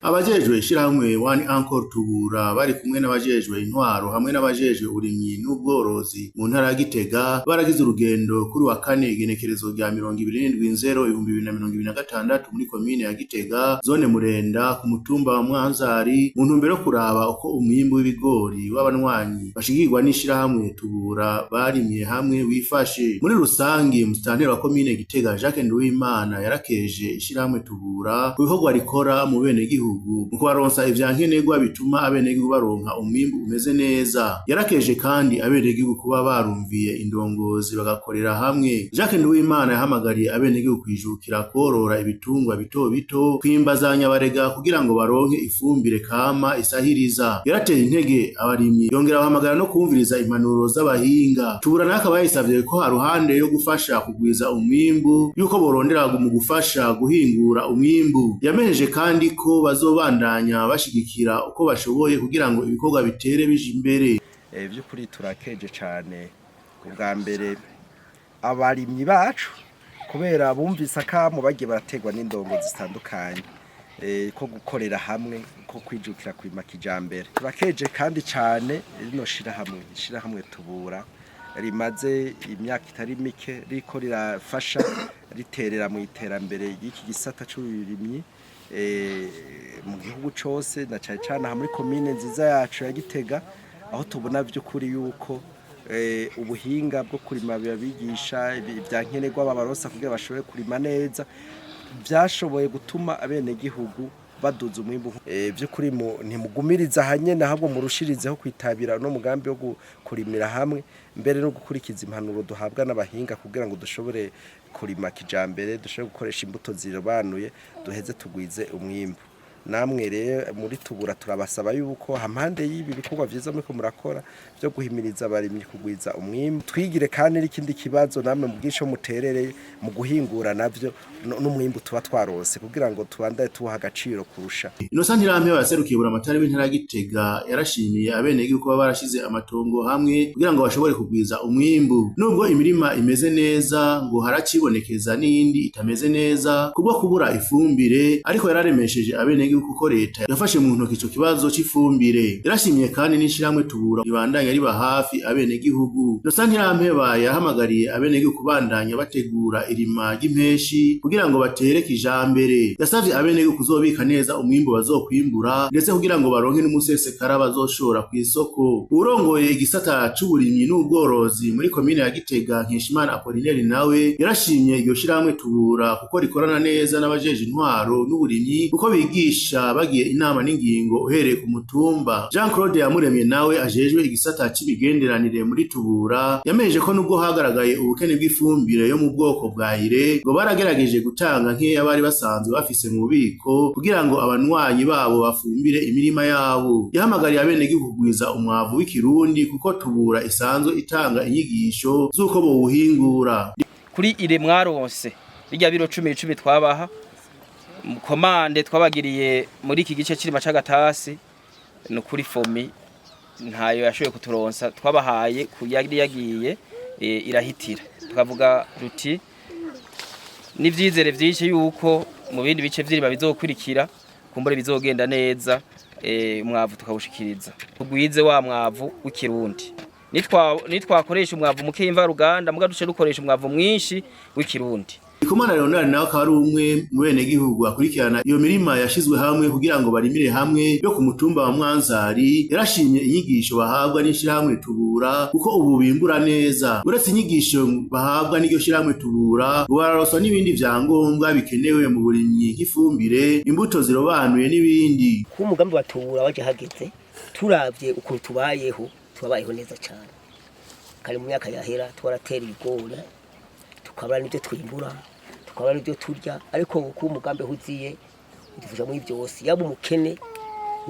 Abajejwe ishirahamwe One Anchor Tubura bari kumwe n'abajejwe intwaro hamwe n'abajejwe uburimyi n'ubworozi mu ntara ya Gitega baragize urugendo kuri wa kane igenekerezo rya 27.04.2026 muri komine ya Gitega, zone Murenda, ku mutumba wa Mwanzari, mu ntumbero yo kuraba uko umwimbu w'ibigori w'abanywanyi bashigikirwa n'ishirahamwe Tubura barimye hamwe wifashe. Muri rusangi, musitanteri wa komine Gitega Jacques Nduwimana yarakeje ishirahamwe Tubura ku bikorwa rikora mu benegihugu mu kubaronsa ivyankenerwa bituma abenegihugu baronka umwimbu umeze neza. Yarakeje kandi abenegihugu kuba barumviye indongozi bagakorera hamwe. Jacques Nduwimana yahamagariye abenegihugu kwijukira kworora ibitungwa bito bito, kwimba za nyabarega kugira ngo baronke ifumbire kama isahiriza. Yarateye intege abarimyi, yongera abahamagara no kumviriza impanuro z'abahinga. Tubura nayo akaba yayisavye ko haruhande yo gufasha kugwiza umwimbu, yuko borondera mu gufasha guhingura umwimbu. Yamenyesheje kandi ko bazobandanya bashigikira uko bashoboye kugira ngo ibikorwa bitere bija imbere. By'ukuri turakeje cyane ubwa mbere abarimyi bacu kubera bumvise akamo bagiye baraterwa n'indongo zitandukanye ko gukorera hamwe, ko kwijukira kurima kijambere. Turakeje kandi cyane rino shirahamwe Tubura rimaze imyaka itari mike riko rirafasha, riterera mu iterambere ry'iki gisata c'uburimyi mu gihugu cose, na cane cane aha muri komine nziza yacu ya Gitega, aho tubona vy'ukuri yuko ubuhinga bwo kurima bibabigisha, ibya nkenerwa babaronsa kugira bashobore kurima neza, byashoboye gutuma abenegihugu baduza umwimbu. By'ukuri ntimugumiriza ahanyene, ahubwo murushirizeho kwitabira no mugambi wo kurimira hamwe, mbere no gukurikiza impanuro duhabwa n'abahinga kugira ngo dushobore kurima kijambere, dushobore gukoresha imbuto zirobanuye, duheze tugwize umwimbu. Namwe rero muri Tubura turabasaba yuko hampande y'ibi bikorwa vyiza muriko murakora byo guhimiriza abarimyi kugwiza umwimbu, twigire kandi n'ikindi kibazo namwe mu bwinshi muterereye mu guhingura navyo n'umwimbu tuba twarose, kugira ngo tubandane tuwuha agaciro kurusha. Innocent Ntirampeba yaserukiye buramatari w'intara ya Gitega yarashimiye abenegihugu kuba barashize amatongo hamwe kugira ngo bashobore kugwiza umwimbu. Nubwo imirima imeze neza, ngo haracibonekeza n'iyindi itameze neza kubwo kubura ifumbire, ariko yararemesheje abenegihugu kuko leta yafashe mu ntoki ico kibazo c'ifumbire. Yarashimiye kandi n'ishirahamwe Tubura ribandanya riba hafi abenegihugu. Innocent Ntirampeba yahamagariye abenegihugu kubandanya bategura irima ry'impeshi kugira ngo batere kijambere. Yasavye abenegihugu kuzobika neza umwimbu bazokwimbura, ndetse kugira ngo baronke n'umusesekara bazoshora kw'isoko. Uwurongoye igisata c'uburimyi n'ubworozi muri komine ya Gitega, Nkeshimana Apollinaire, nawe yarashimye iryo shirahamwe Tubura kuko rikorana neza n'abajeje intwaro n'uburimyi, kuko bigisha bagiye inama n'ingingo uhereye ku mutumba. Jean Claude Yamuremye nawe ajejwe igisata c'imigenderanire muri Tubura yamenyesheje ko nubwo hagaragaye ubukene bw'ifumbire yo mu bwoko bwa urée, ngo baragerageje gutanga nkeya bari basanzwe bafise mu bubiko kugira ngo abanywanyi babo bafumbire imirima yabo. Yahamagariye abenegihugu kugwiza umwavu w'ikirundi kuko Tubura isanzwe itanga inyigisho z'uko bowuhingura. Kuri urée mwaronse bijya biro 10 10 twabaha commande twabagiriye muri iki gice c'irima c'agatasi, no kuri FOMI ntayo yashoboye kuturonsa. Twabahaye ku yari yagiye irahitira. Tukavuga duti n'ivyizere vyinshi yuko mu bindi bice vy'irima bizokurikira kumbure bizogenda neza, umwavu tukawushikiriza. Tugwize wa mwavu w'ikirundi, nitwakoresha umwavu muke mvaruganda, muga duce dukoresha umwavu mwinshi w'ikirundi. Ndikumana Leonard nawe akaba ari umwe mu benegihugu akurikirana iyo mirima yashizwe hamwe kugira ngo barimire hamwe yo ku mutumba wa Mwanzari, yarashimye inyigisho bahabwa n'ishirahamwe Tubura kuko ubu bimbura neza. Uretse inyigisho bahabwa n'iryo shirahamwe Tubura, ngo bararonswa n'ibindi vyangombwa bikenewe mu burimyi nk'ifumbire, imbuto zirobanuye n'ibindi. Kuba umugambi wa Tubura waje hageze, turavye ukuntu tubayeho, turabayeho neza cyane. Kare mu myaka yahera twaratera ibigori tukabura n'ibyo twimbura, tukabura n'ibyo turya, ariko kuba umugambi uziye udufasha muri byose. Yaba umukene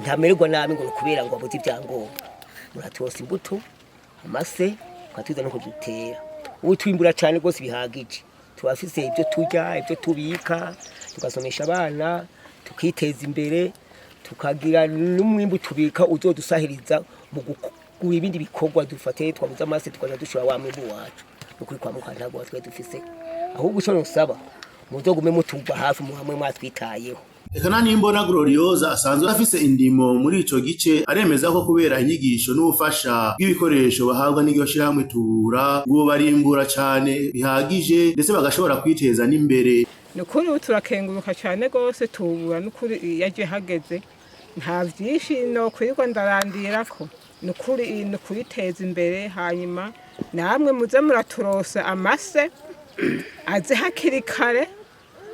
ntamererwa nabi ngo ni ukubera ngo abuze ibyangombwa. Muraturonsa imbuto, amase, tukatuza no kudutera. Ubu twimbura cyane rwose bihagije, turafise ibyo turya, ibyo tubika, tugasomesha abana, tukiteza imbere, tukagira n'umwimbu tubika uzodusahiriza mu gukura ibindi bikorwa. Dufate twabuze amase, tukaja dushora wa mwimbu wacu. Nukuri kwa muka ntabwo twari dufise, ahubwo ico nosaba, muzogume mutuba hafi, muhamwe mwatwitayeho. Eka na Nimbona Gloriosa asanzwe afise indimo muri ico gice aremeza ko kubera inyigisho n'ubufasha bw'ibikoresho bahabwa n'iryo shirahamwe Tubura, ngo barimbura cane bihagije, ndetse bagashobora kwiteza n'imbere. Ni ukuri ubu turakenguruka cyane rwose Tubura. N'ukuri yaje hageze, nta byinshi no kwirirwa ndarandira ko ni ukuri ni ukuyiteza imbere. Hanyuma namwe muze muraturosa amase aze hakiri kare.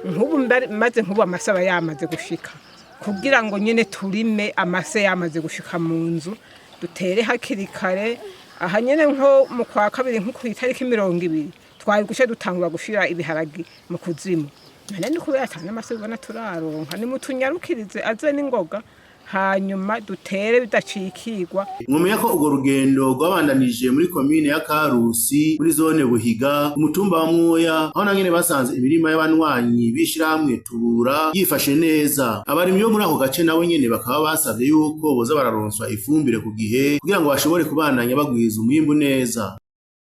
Nk'ubu maze nk'ubu amase aba yamaze gushika, kugira ngo nyine turime amase yamaze gushika mu nzu, dutere hakiri kare. Aha nyine nko mu kwa kabiri, nko ku itariki 20, twari guca dutangura gushira ibiharagi mu kuzimu. None ni kubera atana amase ubona turaronka, nimutunyarukirize aze n'ingoga, hanyuma dutere bidacikirwa. Mwomenya ko urwo rugendo rwabandanije muri komine ya Karusi, muri zone Buhiga, umutumba wa Mwoya, aho na nyene basanze imirima y'abanywanyi b'ishirahamwe Tubura yifashe neza. Abarimyi bo muri ako gace nabo nyene bakaba basavye yuko boza bararonswa ifumbire ku gihe kugira ngo bashobore kubandanya bagwiza umwimbu neza.